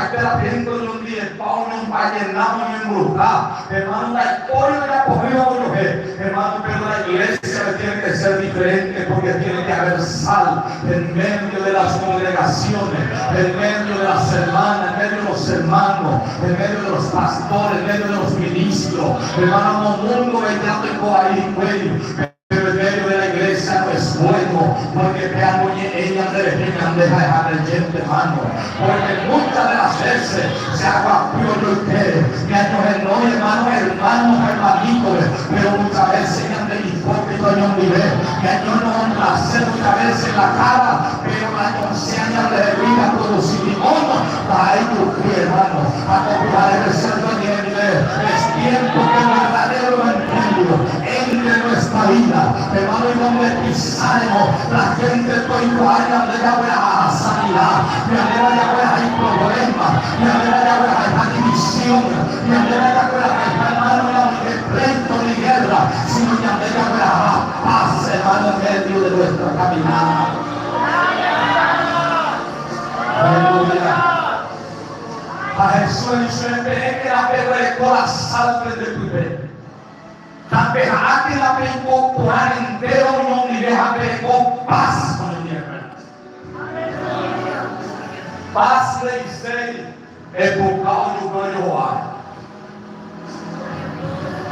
Opaite la gente oñondivepa, oñomba'yena, oñembruja. Hermano, ndaipóri ojapovéva ojohe. Hermano, pero la iglesia tiene que ser diferente porque tiene que haber sal en medio de las congregaciones, en medio de las hermanas, en medio de los hermanos, en medio de los pastores, en medio de los ministros. Hermano, mundo mediático ahí, güey. Pero en medio de la iglesia no es bueno, porque pe amoñe'ẽ ñanderehe ñande ha'eha creyente, hermano. Porque muchas de las veces se aguapy ojoykére, ñañohenói hermano, hermano ha hermanito-re, pero muchas veces ñande hipócrita oñondive, ñañonohonrase muchas veces la cara, pero la ñosẽa ñandehegui japroduci limón, ndaha'éi juky, hermano. Ha ko pyhare desierto ñe'ẽ ndive, es tiempo que el verdadero evangelio entre en nuestra vida, hermano, y donde pisáremos, la gente toikuaa ñande jaguerahaha sanidad, ñandéva jaguerahai problema, ñandéva jaguerahaiha división, ñandéva jaguerahaiha, hermano, ñamoinge pleito ni guerra, sino ñande jaguerahaha paz, hermano, en medio de nuestra caminada. Aleluya. Ha Jesús he'i chupe, Peẽ kera peguereko la sal pende pype. Ha peha'ákena peiko porã entéro oñondive ha pereko paz oñondive. Paz nde'iséi epuka ojupe ojoho'áre.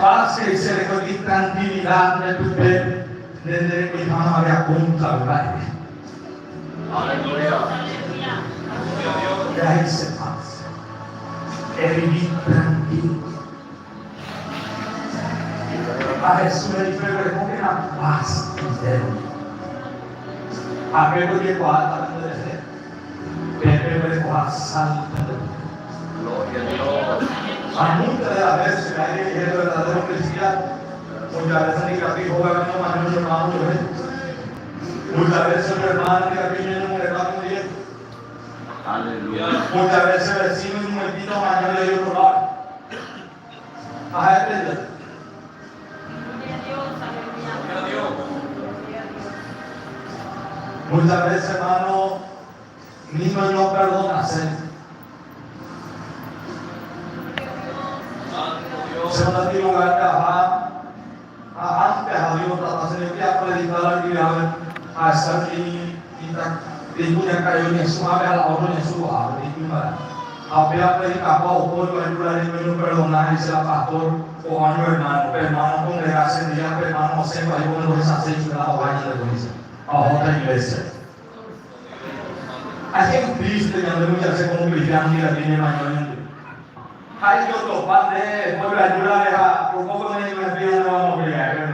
Paz he'ise rekoiti tranquilidad nde pype nde nderekoiha mavea kóntra mba'eve. Upéva he'ise paz. Evivi tranquilo. Ha Jesús he'i, Peguerekókena paz entéro. Ha pépe ojekuaáta penderehe, peẽ peguerekoha sal pende pype. Ha muchas de las veces hay que el verdadero cristiano, muchas veces ni capi hógape nomañó su hermano ojuehe. Muchas veces su hermano ni capi ñañomongeta con diez. Muchas veces vecino y un momentito mañana le dio otro lado. Ha ha'ete ya. Muchas veces, hermano, ni no no perdonase. Segunda lugar que ajá, ha antes a Dios tratase de que a predicar la actividad a esa ikuñakarai oñesũ ave ha la ótro oñesũ ko'ápe, ikuimba'e. Ha upéva predikapa oho ojoaju la rréino oñoperdona he'ise la pastor ko'ã oñoermáno, pe ermáno okongrega asamblea ha pe ermáno osẽ vai pórke ndohechaséi chupe la hóga ñande policía ha oho otra iglesia. Ajéiko triste ñande muchase como cristiano ikatu ñemaña oñondive. Ha ijotopa nde ojoaju la reha por poco neñemohepy ha nevamopya'e.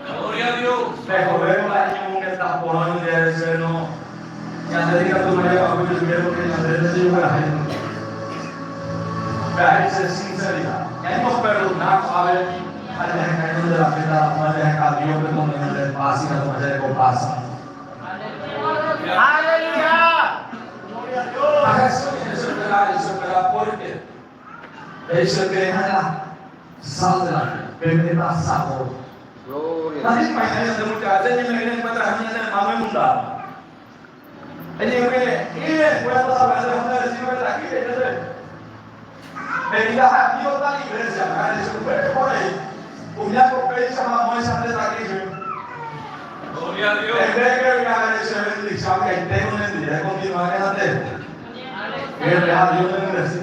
Gloria a Dios. Mejorvévo la ñemongeta porã ñande reheve, ñande ikatúma jaguapy jyke porque ñande jajejugueraha ñande. Péa he'ise sinceridad. Ñañoperdona ko'ápe ha jaheka ñande rape táramo jaheka Dios-pe donde ñande paz ikatúma jareko paz. Aleluya. Gloria a Dios. Ha Jesús he'i chupe la he'i chupe la porque he'i chupe la Sal de la tierra, peme'ẽta sabor. Ndaheipaiha ñande muchas veces ñeme'ẽ ñaencuentraha ñane hermano inundado. Eñeme'ẽ encuenta saber de dónde vecino que tranquilo, entonces venida aquí otra iglesia, acá dice, usted por ahí, un día con pecha mamá y sale de aquí. Gloria a Dios. En vez de que venga a ver ese bendición que ahí tengo en el día, continuar en la tierra. Que a Dios le bendice.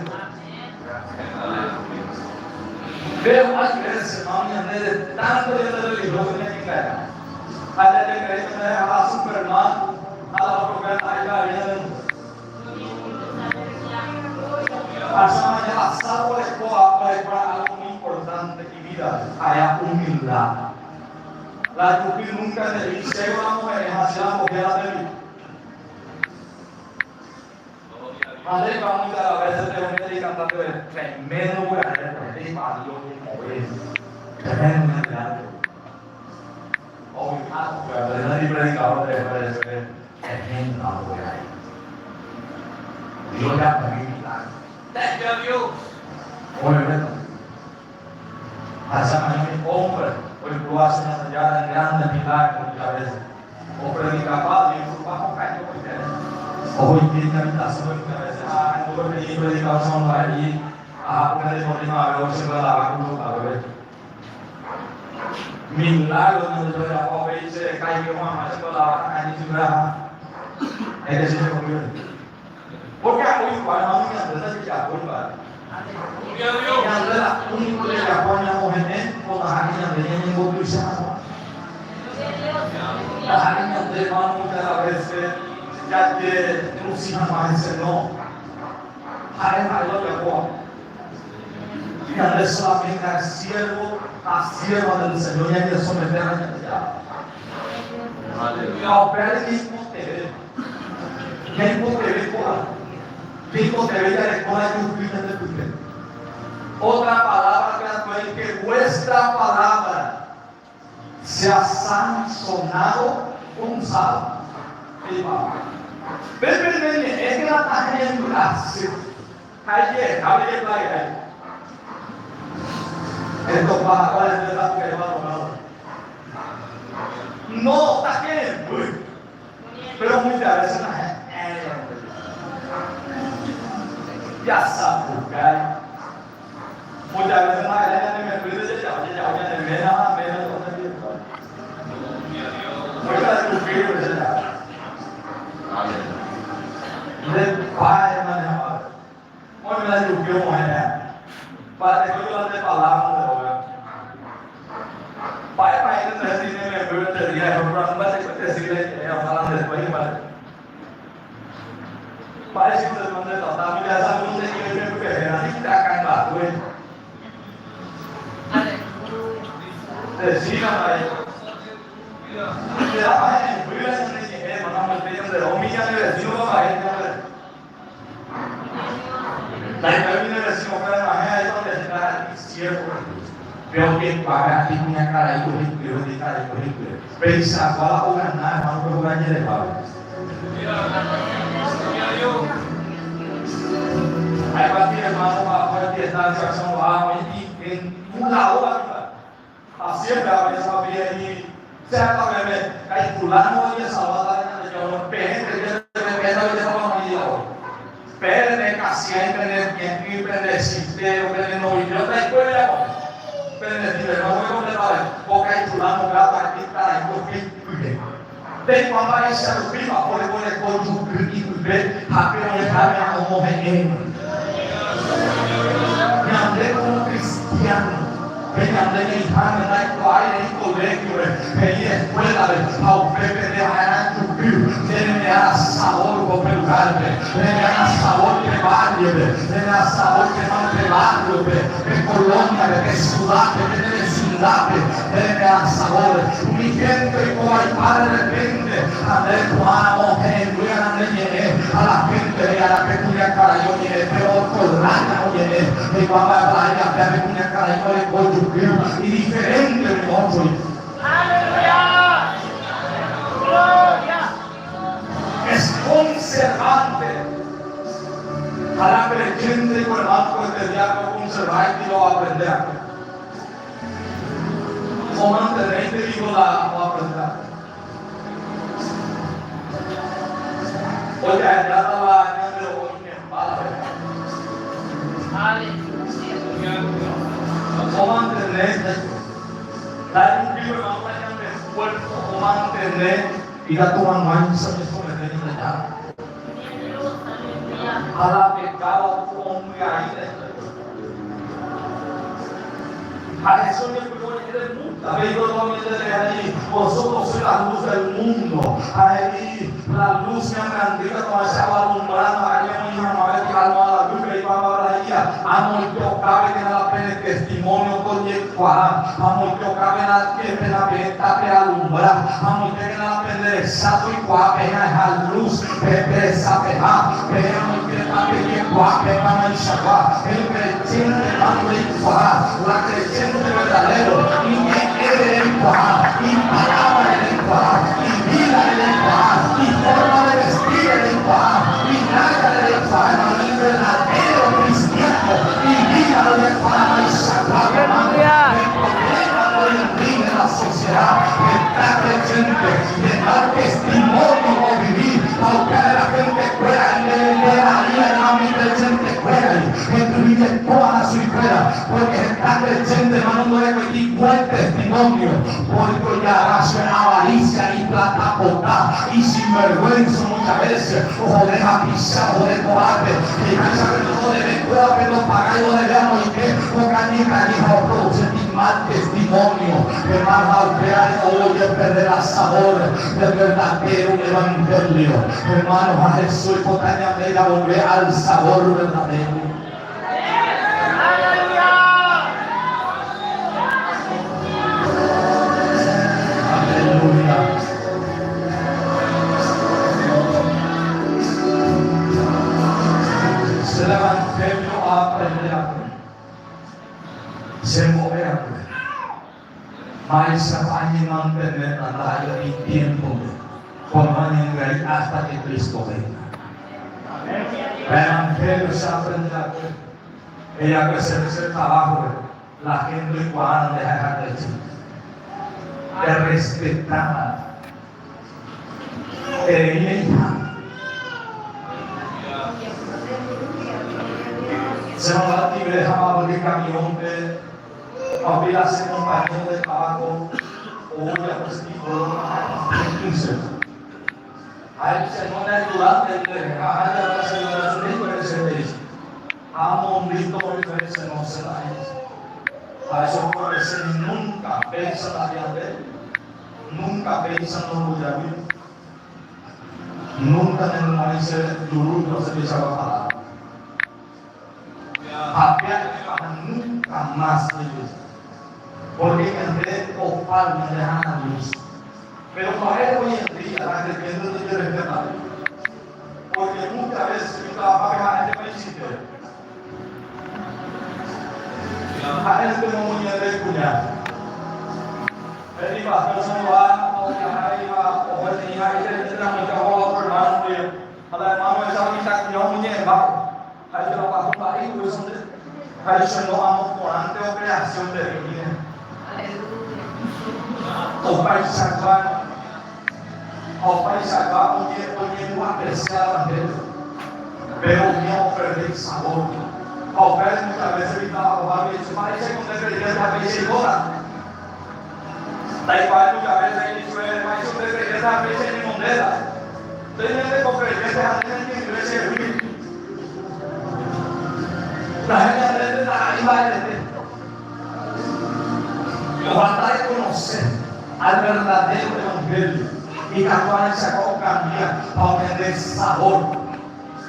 Péro hay veces, hermano, ñande de tanto ñande religioso ñañengaña. Ha jajekrei ñande ha Superman ha la profeta ha ivaíva ñande. Ha mañana orekóva orekóva algo muy importante ivida ha'éva humildad. La jupi nunca nde'íri chéve la mujeres ha che la mbohea la tembi'u. Ha nde pa mucha la veces te oĩ cantante de tremendo purahéi he'i pa Dios ñemove tremendo ñandejára ovy'a upéva nde predicador de parece tremenda purahéi Dios ya milagro. Gloria a Dios. Obviamente. Ha mi hombre oipuru hace Ñandejára en grandes milagros muchas veces. Opredicapa Dios bajo caño porque. Ohoite iñhabitasiónpe muchas veces ha ahendu peteĩ predikasión he'i aha pende recorrimave che guardaba ku lugar-pe. Milagro Ñandejára ojapo avei che rekaive og̃uahẽ che guardaba akañy chupe aha ha'ete che chekomive. Porque oikuaa hermano ñande ndajejapói mba'e. Ñande la único jajapo ñamohe'ẽ otaháre ñande ñañembotuicha hag̃ua. Ndaha'éi ñande hermano muchas veces jajeluci hag̃ua hese no. Ha'e ha'e la ojapóva. Ñande solamente ha'e siervo ha sierva del Señor ñañesometéva Ñandejárape. Ha upévare ñaikotevẽ. Ñaikotevẽ ko'ág̃a. Ñaikotevẽ jareko la juky ñande pype. Otra palabra katu he'i que vuestra palabra sea sazonado con sal. He'i Pablo. Pe pene ñe'ẽ térã taheñembyasy ha ijehehápe jeplagehái. Etopa hag̃ua ñande tapukaiva Ronaldo. No taheñemby. Péro muchas veces nahe'ẽi jasapukái. Muchas veces nahe'ẽi ñane membýre jaja'o jaja'o ñane ména ha ména oñandivepa. Muchas veces upéi jaja'o. Nde pa'e maneha Oime la juky omohe'ẽ. Mba'eteko oiko nde palabra nde róga. Mba'épa he'i nde he'i ne memby nde día eho mba'eteko decirle ñe'ẽ ojalá nde sueño mba'e. Mba'éicha nde nde tata mi ya sabe nde ñe'ẽ memby pe héra ni te akãngatue. Decila mba'e. Será he'ẽmby la ñande ñe'ẽ hermana moite ñande rómi ñane vecino mba'e ñande. Ndaipóri ne vecino-kuéra g̃uahẽ aíta ojehecha isiérvo pe ojekuaa ati kuñakarai ohekýre ojekarai ohekýre. Peichagua la ogana hermano pe hóga jereguápe. Ha'ekuati hermano omba'apo fiesta de acción oĩ en un lado hikuái. Ha siempre avei sabía he'i, Che akãmeme, kaipulángo ojesalváta Ñandejára, peẽ creyente peẽ ndaojesalvamo'ãi ijao. Peẽ pene kasiái, pene ñe'ỹ, pene chistero, pene novillo, ndaipóri ojapo. Pene ndive, no voy completave, ko kaipulángo gata itarai ojepyhe. Peikuaa mba'éicha rupípa orekoreko juky ipype ha pe oĩháme omohe'ẽva. Ñande como cristiano, pe ñande ñaĩháme ndaikuaái rei colegio-re, rei escuela-re ha upépe nde ha'erã juky, nde reme'ã sabor ko pe lugar-pe, reme'ã sabor pe barrio-pe, reme'ã sabor pe hermano pe barrio-pe, pe colonia-pe, pe ciudad-pe, pende vecindad-pe, nde reme'ã sabor. Umi hénte oiko vaipa de repente, ha nde repu'ãramo he'ẽnguéra ne ñe'ẽ, ha la hénte he'íva pe kuñakarai oñe'ẽ, pe ótro lája oñe'ẽ, he'íva mba'épa la he'íva pe kuñakarai oreko juky, idiferénte umi ótrogui. Es conservante. Ha la creyente iguermano ko este día oconserva y lo aprende akue. Omantenénte vivo la oaprende akue. Ojahejáta la ñande ro'o iñespádape. Omantenénte. Ndaipy'ỹi hermano la ñande cuerpo omantene ikatu hag̃uáicha oñesomete Ñandejára. Ha la pekádo ombyai hese. Ha hese oñepyrũ oñe'ẽ de multa. Avei totalmente he'i, Vosotros sois la luz del mundo. Ha he'i, La luz ñamyandýta to'ãicha oalumbrando ha ñamoĩ hag̃ua pe almohada guýpe he'ipáva la he'íva, Amoite okápekena la pene testimonio tojekuaa, amoite okápena pena peẽ tapealumbra, amoitékena la pende resa toikuaa peẽ ha'eha luz, peẽ peresapeha, peẽ amoitéta pejekuaa peẽ mavaichagua, el creyente mandeikuaa, la creyente verdadero, iñe'ẽre reikuaa, ipalabra reikuaa, ivida reikuaa, iforma de vestir reikuaa, ilájare reikuaa, hermano, el verdadero cristiano, ivida ojekuaa mavaichagua, hermano, el problema hoy en día en la sociedad, heta creyente de dar testimonio o vivir, ha upévare la gente kuéra. Hekyhyjekóva chuikuéra, porque heta creyente hermano ndorekoiti buen testimonio, porque ojagarra che avaricia iplata pota, isinvergüenza muchas veces, ohode hapicha, ohode ko'ápe, he'iháicha pe nodeve kóvape ndopagái odeve amoite, okañy kañy ha oproduce mal testimonio, hermano ha upévare ou ojeperde la sabor del verdadero evangelio. Hermano ha Jesús oipota ñande javolve al sabor verdadero. Aleluya. El evangelio aaprende akue. Chembo'e akue. Mba'éichapa añemantenéta ndaha'éi tiémpope ko'ág̃a añembyai hasta que Cristo venga. Pe evangelio che aprende akue, he'i akue chéve che trabajo-pe, la gente oikuaárõ nde ha'eha creyente. Te respetáva. Erei reiha. Che mamá tigre ha mavy camión-pe ha upéi la che compañero de trabajo ou ojapo che psicólogo ha he'i chéve. Ha he'i che no ne ayudante nderehe ha ha'e che ayuda chupe hikuái che he'i. Ha amomýito ojupe che no che nda'éi. Ha che okorrese ni nunca péicha nda'éi andéve. Nunca péicha ndombojavy. Nunca nemo'ãi che jurúpe osẽ peichagua palabra. Ha péa nunca más oje'e. Porque ñande opa ñande ha'ã luz. Pero mba'ére hoy en día la creyente ndojerespetái? Porque muchas veces umi trabajápe ha'éntema ichiste. Ha'énte omoñe'ẽve kuña. He'i pastor Sandoval oviaháiva oho peteĩ ha'e creyente ramo ojapo otro hermano ndive. Ha la hermano ohecha umi mitãkuña omoñe'ẽmba. Ha he'i la pastor mba'e ikúicha nde. Ha he'i che no amoporãnte operación ndeve hína. Opaichagua ha opaichagua oñemboaprecia evangelio, pero umi operde isabor. Ha upévare muchas veces mitãvakoha ojehecha mba'éicha ko nde creyente ha péicha ikóta. Ndaikuaái muchas veces he'i chupe mba'éicha nde creyente ha péicha iñemondéta. Nde ñande ko creyente ha nde ñañe'ẽve chehegui. Ndahe ñande ndaha'éi mba'evete. Ofalta reconocer al verdadero evangelio ikatu ahechagua okambia ha omende sabor.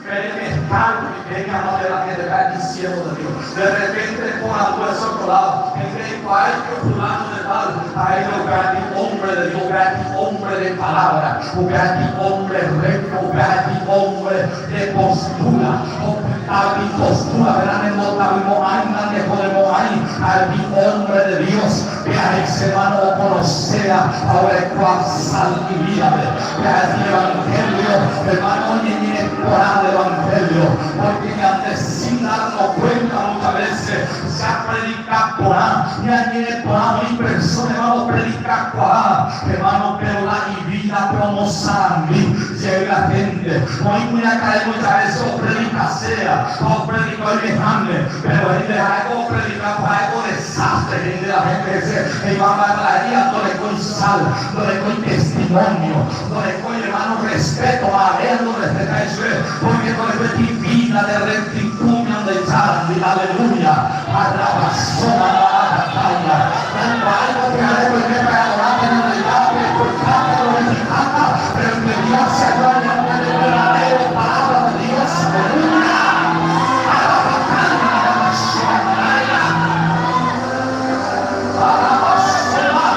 Pe pescado pequeña no de la gente ha'e siervo de Dios. De repente eporandu ese otro lado, ndreikuaái ko fulano de tal ha'e upéva hombre de Dios, upéva hombre de palabra, upéva hombre recto, upéva hombre de postura. Opytágui postura, verá nembotavymo'ãi, nandejodemo'ãi, ha'égui hombre de Dios, pe ahecha hermano oconocéva ha orekóva sal ivídape, pe ahecha evangelio, hermano oñeñe'ẽ porã del evangelio, porque ñande sin darnos cuenta muchas veces japredica porã, ñañe'ẽ porã umi persona hermano opredicakuaa, hermano, pero la ivídape omosarambi jey la gente. Oĩ kuñakarai muchas veces opredikaséva ha opredika oimeháme, pero he'i ha'éko opredika ha'éko desastre he'i la gente hese, he'iva mba'e ndorekói sal, ndorekói testimonio, ndorekói hermano respeto, mba'eve ndorespetái chupe, porque ndorekói vida de rectitud Ñandejárandi, aleluya, ha rabasóma la batalla. Ndaikuaái ko pyhare oimépa adoráta Ñandejárape, oikáta, glorifikáta, pero el que Dios se adueña del verdadero palabra de Dios, aleluya. Arabacán, arabasóma, arabasóma,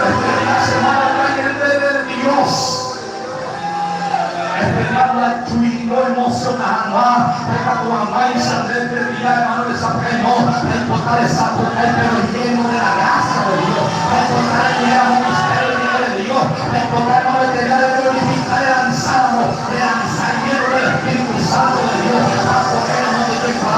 Este día semana creyente de Dios. Este día la emociona hag̃ua ikatu hag̃uáicha nde día hermano resapukái reipota resapukái pero lleno de la gracia de Dios. Reipota reñe'ẽramo misterio lleno de Dios. Reipota hermano este día de glorificar relanzáramo relanzar lleno del Espíritu Santo de Dios. Ha ko'ẽramo nde toikuaa.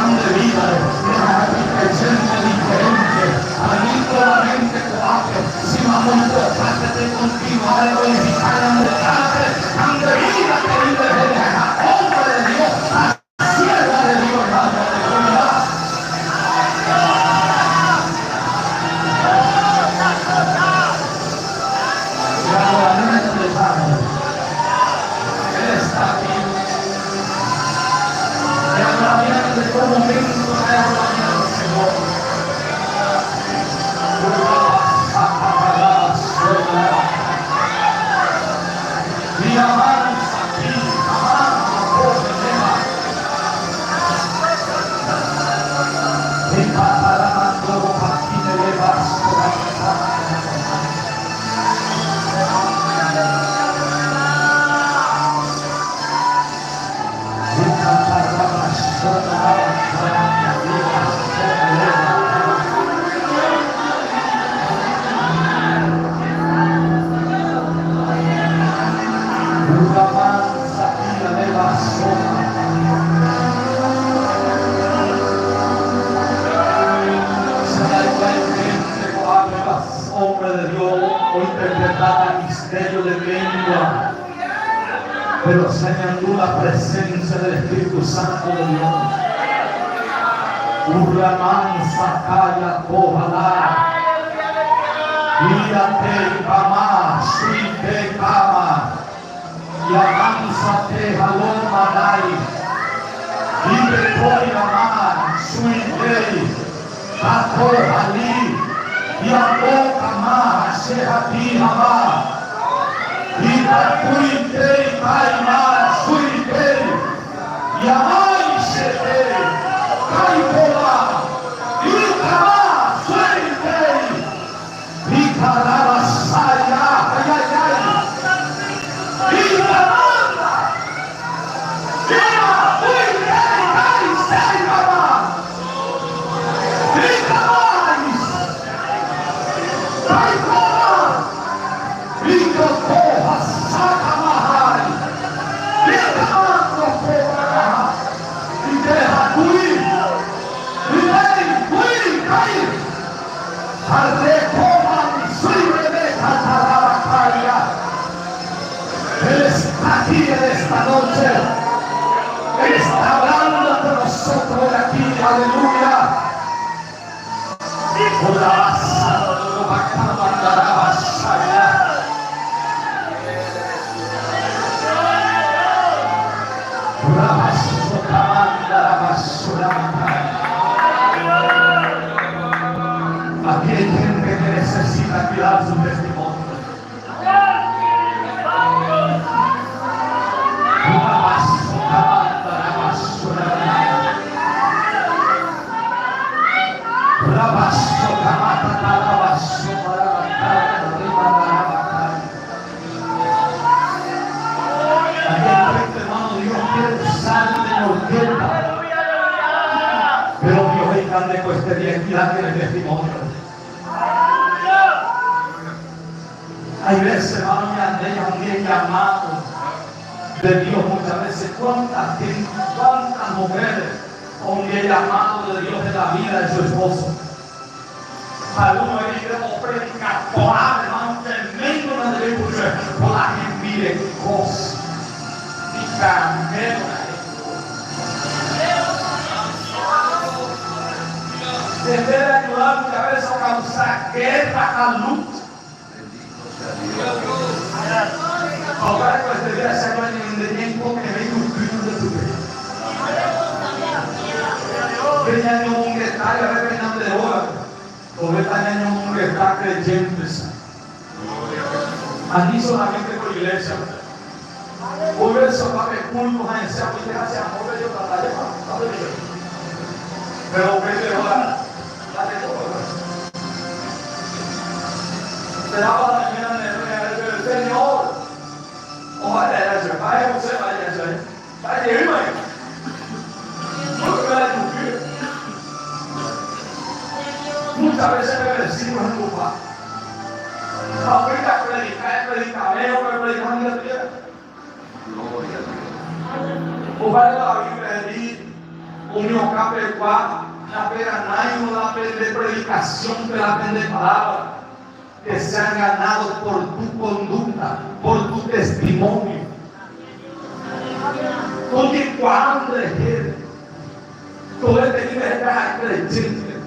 Hombre de Dios ointerpretáta misterio de lengua, pero che añandu la presencia del Espíritu Santo de Dios. Urramán sakaya kohala, Írate kama, suite kama, Yamánsate halón manái, Ipekói ama, suitei, Ako hali, Iako kama ha che hatĩ hama, Ikatuitei kaima suitei, Yamaichete kaikova, Ikama suitei, Ikarabasaya, ayayay, Ikamanda, Ima suitei kai seikama, Ikamais, Kaikoma, Ikokoha sakamahai, Ikamando koraha, Itehakui, Ilei, kui, kai, Arrekoman, suirebe, katarabakaya. Él está aquí en esta noche. Él está hablando con nosotros de aquí. Aleluya. Aquí hay gente que necesita cuidar su testimonio. Aquí hay gente, hermano, Dios quiere usarle en orquesta. Pero Dios es grande con este día y el testimonio. Hay veces, hermano, que andé un día llamado de Dios muchas veces. ¿Cuántas gente, cuántas mujeres un día llamado de Dios en la vida de su esposo? Algunos de ellos queremos predicar por hermano, tremendo en la por la gente cosas y candela. En vez de ayudar muchas veces a causar guerra a lucha. Ahora que este día se va en el tiempo que ve un cristo de tu vida. Que año un a ver de hora. Está año un está creyentes. Aquí solamente por iglesia. Por eso va que culto a ese y gracias amor de Dios para allá. Pero ve de hora. Dale todo. Se daba la mañana el Señor. Ojalá era eso. Vaya José, vaya eso. Vaya, hermano. No te voy a cumplir. Muchas veces me versículos en tu paz. Ahorita predicar, predicar, pero predicar en la tierra. Gloria a Dios. Ojalá la Biblia de un cape la pera la de predicación, que la de palabra, que se han ganado por tu conducta, por tu testimonio. Porque cuando es todo este nivel de creyente,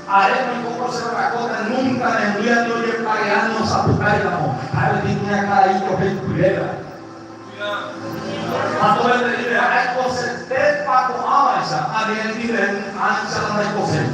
Arena y poco se racota, nunca en día de hoy pagueando zapucaigamo, a ver, tiene acá ahí, yo A todo el nivel, hay cosas, te pago avanza, a bien nivel, ancha la hay cosas.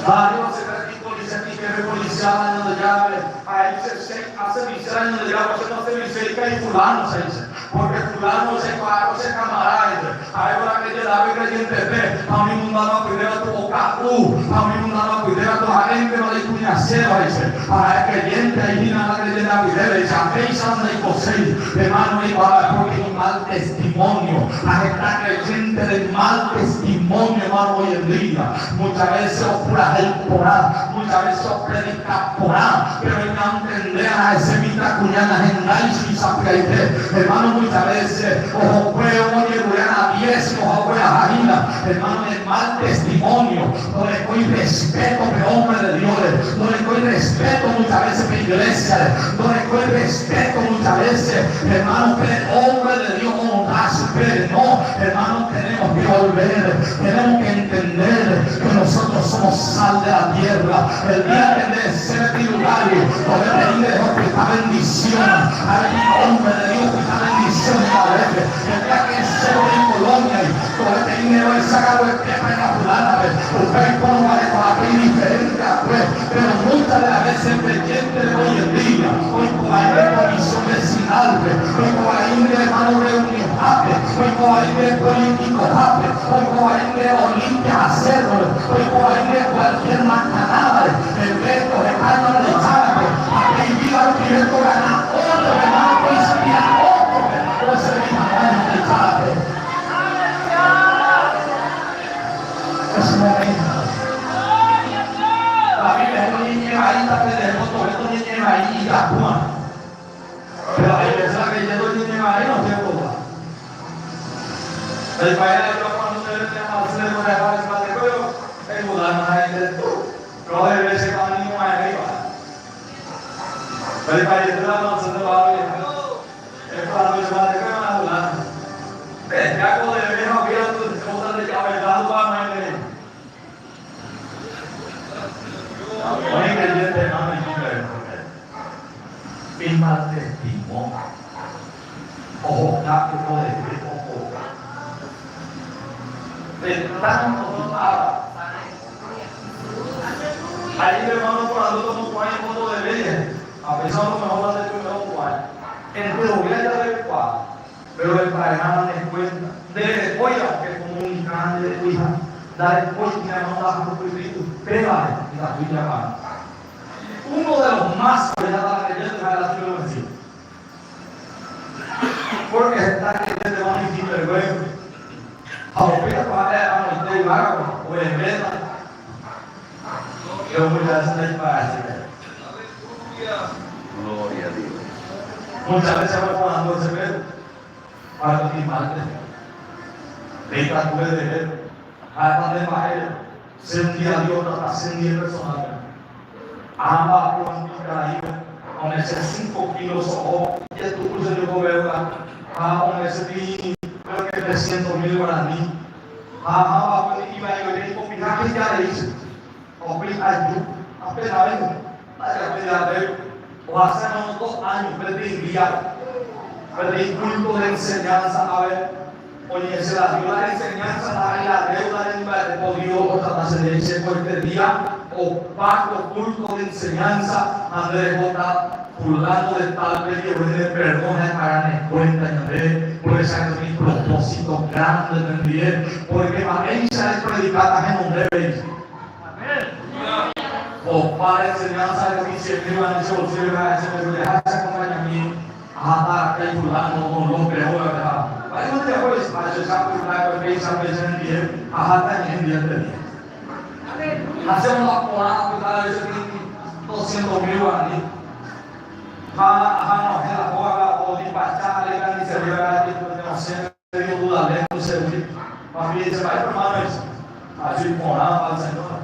Varios se ve policía aquí que policía año de llave, ahí se hace mis años de llave, se no hace misericordia y fulano se dice, porque fulano se paró, se camarada, ahí va que la creyente ve, a mí mundano cuidar tu boca, a mí mundano cuidar tu gente, no le cuña cero, He'icha, ha ha'e creyente ahí hína la creyente apytépe, he'icha, péicha ndaikoséi, hermano oikuaáva porque imal testimonio, ha heta creyente de mal testimonio hermano hoy en día, muchas veces opurahéi porã, muchas veces opredika porã, pero iñantendéva hese mitãkuña nahendáicha isapy'aite, hermano muchas veces ohokuévo ojerure a diezmo ha ogueraha hína, hermano de mal testimonio, Ndorekói respeto pe hombre de Dios-re, ndorekói respeto muchas veces pe iglesia-re, ndorekói respeto muchas veces, hermano, pe hombre de Dios honra chupe. No, hermano, tenemos que volver, tenemos que entender que nosotros somos sal de la tierra. El día que nde resẽve pe lugar-gui, ore peĩ nde reho pyta bendición, ha peteĩ hombre de Dios pyta bendición hetavrépe. El día que resẽvo peĩ colonia-gui, Ore teĩ nerohecha kaguetépa ijapylánape, upéi poroguarekohápe idiferente akue, pero mucha de las veces creyente de hoy en día oiko vai pe comisión vecinal-pe, oiko vai nde hermano reunionhápe, oiko vai nde politicohápe, oiko vai nde Olimpia ha Cerro-re, oiko vai nde cualquier macanada-re, el resto heta Ñandejárape, ha pe ivida rupive togana otro hermano toinspira otro-pe oservi hag̃ua Ñandejárape. Es momento. La Biblia he'i oñeñe'ẽ vaíta pende rekotove toñeñe'ẽ vai ijapúva. Pero hay veces la creyente oñeñe'ẽ vaírõ tiempo-pa. Ndaipa'éi la cuando ustedes le llaman al ser con el cuello, el mudar no hay de tú. Pero hay veces cuando ni mueve, Ndaipa'éi la manzana va a Enterovia jarekokuaa, péro emba'erã ne kuénta, nderekóiramo pe komunika ha nderekuiha, ndarekói hína ndahupytýi upévare ikatu ijapaga. Uno de los más ohejáta la creyente ha'e la sinvergüencia. Pórke heta creyente van isinvergüenza ha upéicha ha'e amoite yvágagui ovevéta. Péro muchas veces ndaipa'aséi. Gloria a Dios. Muchas veces aporandu hese para continuarte. Reikatu redeber, ha'épa nde mba'ére, che un día Dios trata chendie personalmente. Aha mba'apo umi karaípe, ome'ẽ cinco kilo so'o jetu'u che jokovéva ha ome'ẽ chugui creo que trescientos mil guarani. Ha aha mba'apo ivaive ipopiha heja rei che. Opi aju apenas vengo. Ndajape ohasa hermano dos años peteĩ día peteĩ culto de enseñanza ave oñe'ẽse la Dios la enseñanza ndaha'éi la deuda re mba'ete ko Dios otrata che ndéve che ko este día opa ko culto de enseñanza ha nde rehóta fulano de tal pe Dios ne perdona ha epaga ne cuenta ñandéve porque che aguereko peteĩ propósito grande nendive porque mba'éicha repredikáta henondépe. Opa enseñanza de umi cien mil che bolsillo ha che pejureha che acompañami aháta karai fulano don López rógape ha mba'éiko ndejapo ha che chapyta péicha péicha nendive aháta añe'ẽ hendive este día. Ha che mo'ã porã apyta avei che peteĩ doscientos mil guarani ha aha nohẽ la hógape odipacha ha le carnicería Dios duda lento chegui. Papi he'i che mba'épa hermano he'i aju iporãva al Señor.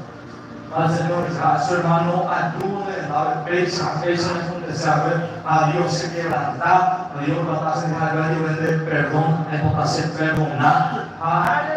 Al Señor he'i ha che hermano aju ne rendápe péicha ha péicha oñekontese hague ha Dios che quebranta, ha Dios otrata che ndive ha Dios vende perdón, aipota che perdona ha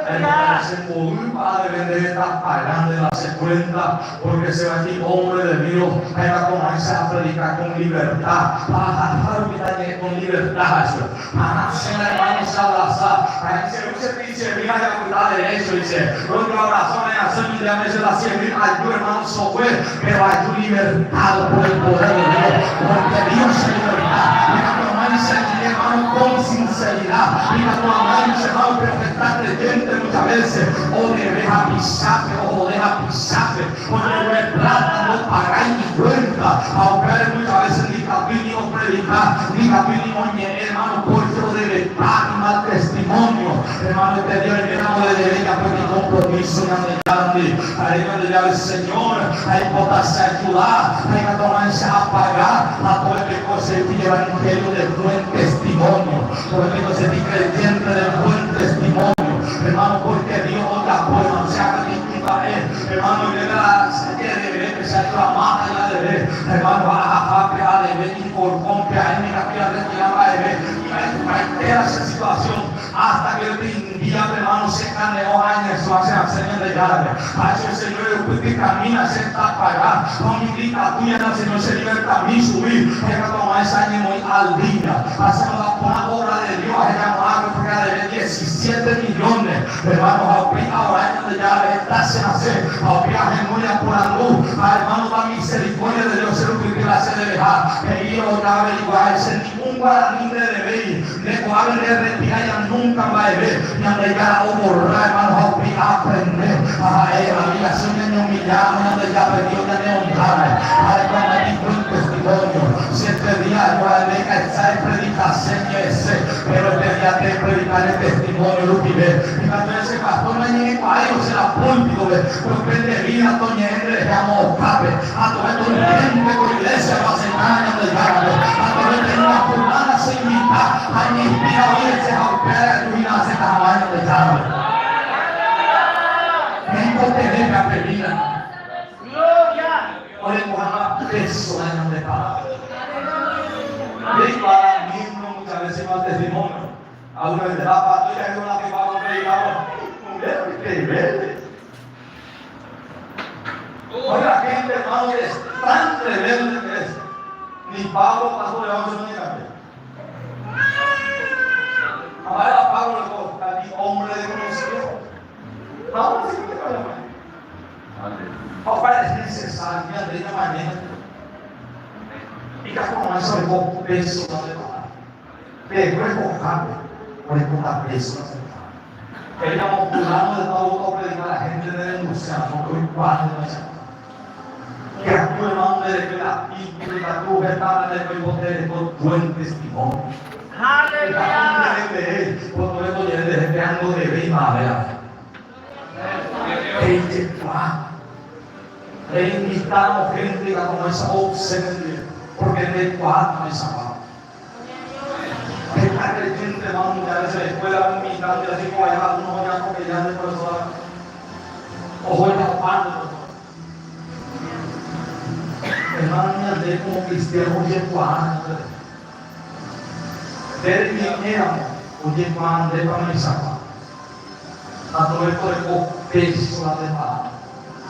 aipota che mboýpa adeve ndéve tapaga nde la che cuenta porque che va'ekue hombre de Dios ha ikatuhag̃uáicha apredika con libertad ha ahaha rupi tañe'ẽ con libertad ha che. Ha che hermano che abraza, ha che ru che pinchemi ha japyta derecho iche, rojoabraza ore'asy ñandejára che la cien aju hermano sogue, pero aju libertado por el poder de Dios, porque Dios che liberta, ikatu hag̃ua. hag̃uáicha hermano con sinceridad. Ikatu hag̃uáicha hermano pero heta creyente muchas veces odebe hapichápe, ohode hapichápe, ojerure plata, ndopagái icuenta, ha upévare muchas veces ndikatúi ni opredika, ndikatúi ni oñe'ẽ hermano porque odebepa imal testimonio. Hermano este día oiméramo odebe japo compromiso Ñandejárandi, ha'e Ñandejára Señor, aipota che ayuda, ha ikatu hag̃uáicha apaga ha to'epeko che rupi evangelio de buen testimonio, to'epeko che rupi creyente de buen testimonio, hermano, porque Dios ojapo, hermano, che akatĩ kuimba'e, hermano, oiméta la che debe, pe che ayuda máta ja debe, hermano, ha ahahápe adebe iporkónpe aĩme katu arretira mba'eve, ivaipaitéva che situación, Hasta que peteĩ díape, hermano, che kane'õ ha añesũ ha che rasẽ Ñandejárape. Ha che Señor erupyty camina che tapaga ha umi ndikatúi aña Señor che libertami chugui ha ikatu hag̃uáicha añemoĩ al día. Ha che amoda porã obra de Dios ahejamo'ãgue porque adeve diecisiete millones, hermano, ha upéi ahora Ñandejárape heta che rasẽ ha upéi ahenói aporandu ha hermano la misericordia de Dios che rupyty la che deveha he'i ojaverigua che ni un guarani ndedevéi. Nde ko'ág̃a nde retira ja núnka mba'eve, Ñandejára oborra hermano ha upéi aaprende ha ha'e avei che ñañeumilláramo Ñandejárape Dios ñaneonrráne. Ha'e ko'ág̃a buen testimonio. Siete día ajuaeve kaecha epredikase ñe'ẽse, pero este día te epredika ne testimonio rupive. Ikatu ese pastor nañe'ẽkuaáivo che la púlpitope, pero pe nde vida toñe'ẽ nderehe amo okápe. Ha tove toiménte ko iglesia oaceptáva Ñandejárape, ha tove peẽva fulana che invita ha añeinspira oĩre che ha upévare aju hína acepta hag̃ua Ñandejárape. Ñaikotevẽ pe apelína oreko hag̃ua peso la ñande palabra. Jaikuaa mismo muchas veces mal testimonio. Alguna vez la patrulla es una que va a predicar, rebelde. Oiga, gente hermano que es tan rebelde que es, ni Pablo pasó de 11 no cambia. Ahora Pablo le dijo, a ti hombre de conocimiento. Vamos a decir que vaya Papá es necesario de esta manera. Y que como eso le peso de Pe rekohápe orekóta péso. He'íramo fulano de tal opredika la hénte nerenduse ramo oikuaa hag̃uáicha. Ikatu hermano ndereko ikatu ikatu heta ndereko ipotereko buen testimonio. Ikatu ndereterei potore tojere nderehe péa ndodevéi mavéramo. Reijekuaa. Reinvitáramo hénte ikatu hag̃uáicha ouse nendive porque ndeikuaáta oichagua. Heta creyente hermano muchas veces escuela umi mitã así como allá algunos oñatropellando por eso oho ojapándo por eso. Hermano ñande como cristiano ojekuaa ñande rehe. Nde reñe'ẽramo ojekuaa ndépa noichagua. Ha torekoreko peso la nde palabra.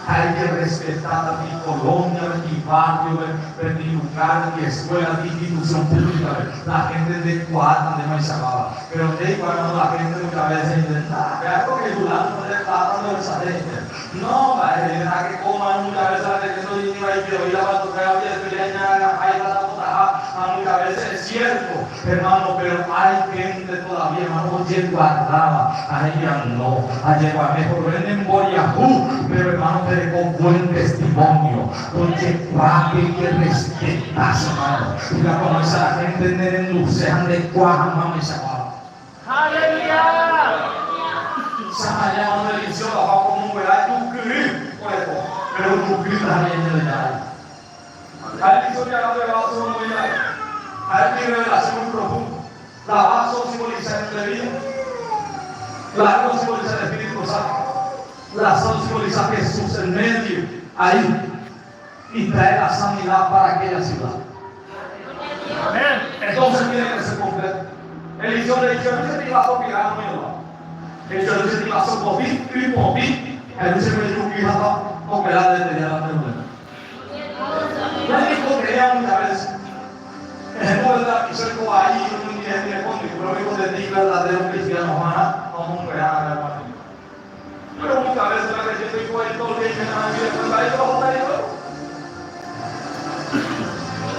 Hay que respetar mi colonia, mi barrio, mi lugar, mi escuela, mi institución pública. La gente ndekuaáta nde maichaguáva. Pero nde igual la gente muchas veces dice, nah, vea porque fulano no le plata no le sale. No, mba'e, ha que coma muchas veces la gente no iba y que oía para tocar y después ya ña la ha muchas veces es cierto, hermano, pero hay gente todavía, hermano, ojeguardáva, a ella no, a mejor venden mboriahu, pero hermano, te dejó buen testimonio, ojekuaa que respetas, hermano, y la conoce a la gente nerenduse, andekuaa hag̃ua oichaguáva. Aleluya. Samaria donde Eliseo bajó como un jukyry oreko, pero juky ndaha'éi Ñandejára. Ha Eliseo ojagarra pe vaso omoĩ ra'e. Ha'e peteĩ revelación muy profunda. La vaso simboliza ñande vida. La agua simboliza el Espíritu Santo. La sal simboliza Jesús en medio, ahí. Y trae la sanidad para aquella ciudad. Amén. Entonces tiene que ser completo. Eliseo le dice, no se te iba a opinar, no Eliseo le dice, te iba a socorrir, y morir. Él dice, me dijo que iba a operar desde ya la tercera. No dijo que era muchas veces. Ejemplo de la misión ahí, uno tiene pero dijo de ti verdadero cristiano, Juana, vamos a un verano, hermano. Pero muchas veces la creyente dijo ahí todo el día y me dan ahí todo el día.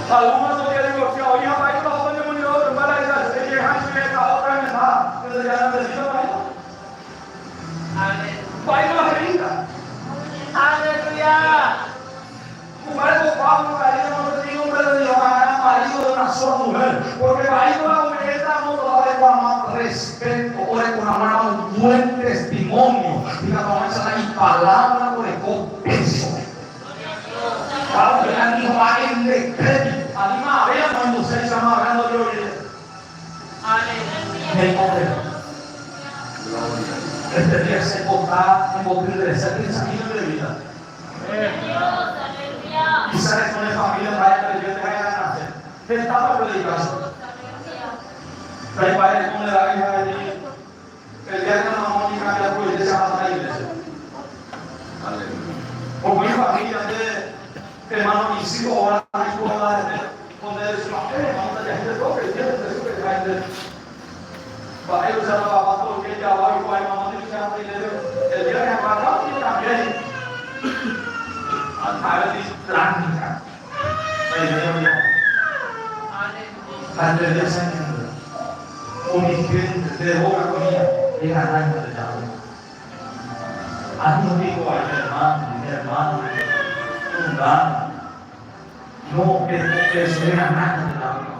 Algunos no tienen divorciado, hija, ahí todo el día, hermana, respeto, oreko hag̃ua un buen testimonio, ikatu hag̃uáicha la ipalabra oreko peso. Ha upe ani ho'a en decrépito, ani mave omohenduséicha mave ndojeroviái. Ñaikotevẽ. Este día che aipota embokyre'ỹse pensamiento de vida. Quizá reko ne familia mba'e creyente ha eganase. Hetápe opredika chupe. Ndaikuaái reko nde ra'y ha he'i, El día que mamá oñekambia puede che ahasa la iglesia. Omoĩ familia nde hermano isy ora ha ikuéra hete, donde decimos, eh, hermano, ndajahéi de todo creyente, eso que jahéi de Mba'e oicha la papá toike java oikuaa imamá ndive che ahasa iglesia, el día que ha'ekuéra oñekambia he'i. Ha'e peteĩ trámica la iglesia ojapo. Ha nde día che añandu umi hénte nde róga oĩva egana Ñandejárape. Ani oiko vai ne hermano, ne hermana, mundana. No, eso egana Ñandejárape.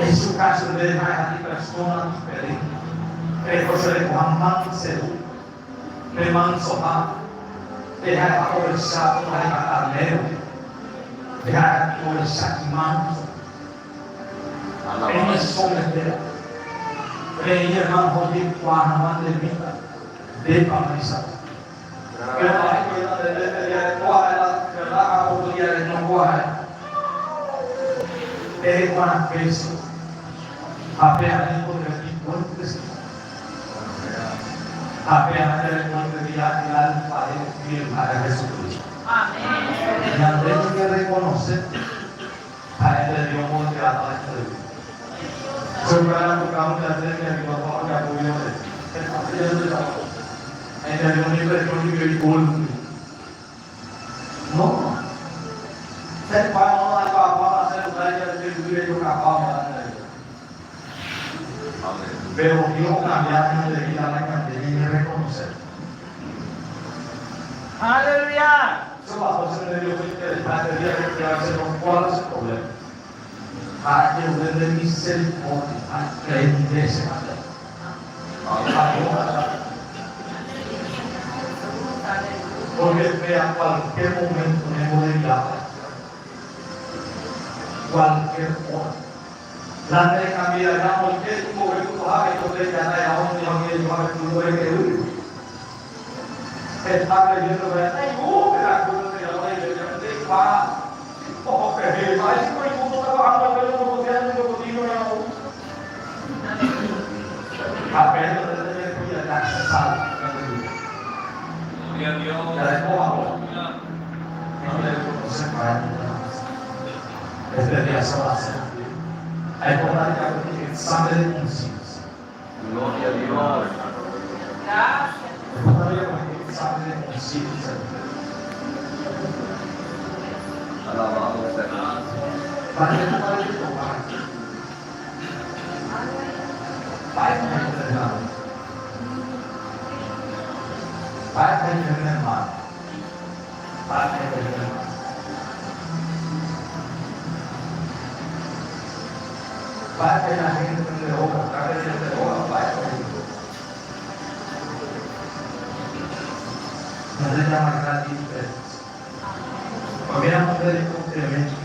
Ehechauka chupe ha'eha ipersóna diferénte. Reho che rekoha mansedu, ne mansoha, nde ha'eha ovecha ha'eha karnéro, nde ha'eha ovecha imánso. Eñesometéva. Reĩ hermano ojekuaa hag̃ua nde vida, ndépa mba'eichagua. Péro mba'e oĩta ndéve pe día rekóva ha'e la verdad ha otro día reñokóva ha'e. Ereko'arã peso ha pe añeikotevẽ ifuerte Señor. Ha pe aña rekoite día el alfarero fiel ha'e Jesucristo. Ñande ñañerreconoce ha'e pe Dios moldeáta ñande vida. Che upéva apuka muchas veces mi amigo ha ojapo guive heta ñande japo. Ñande oñeimpresión guive igolpe. No. Che aikuaa no aikuaapáva celular jave yvýre jokapáva ñande vida. Pero Dios okambia ñande vida la ñande ñañerreconoce. Aleluya. Che pastor che ne dio interesante día que te hace no cuál es el problema. Ha ajerure nde misericordia ha cree che ha'e. Porque pe a cualquier momento ñembojejáta. Cualquier hora. La nde cambiará oike tumbove tutohápe tope jana oñeñomi oñeñomi tumbove jevy. Heta creyente ohecha naigu pe la cruz de la iglesia ndeikuaa oho pehe mba'éichapa oiko trabajando al menos como sea en el cocodrilo ya no. Ha Pedro nde rejeroviaha sal ñande Gloria a Dios. Jareko ahora. No le reconoce para Este día se va a hacer. Hay que dar un examen de conciencia. Gloria a Dios. Gracias. Un examen de conciencia. Alabado sea Dios. Para que tú pares de tomar. Para que no te hermano. Para que te hermano. Para que te hermano. Para que la gente te obra, para que te obra, para que No se llama gran diferencia. Porque era un médico tremendo.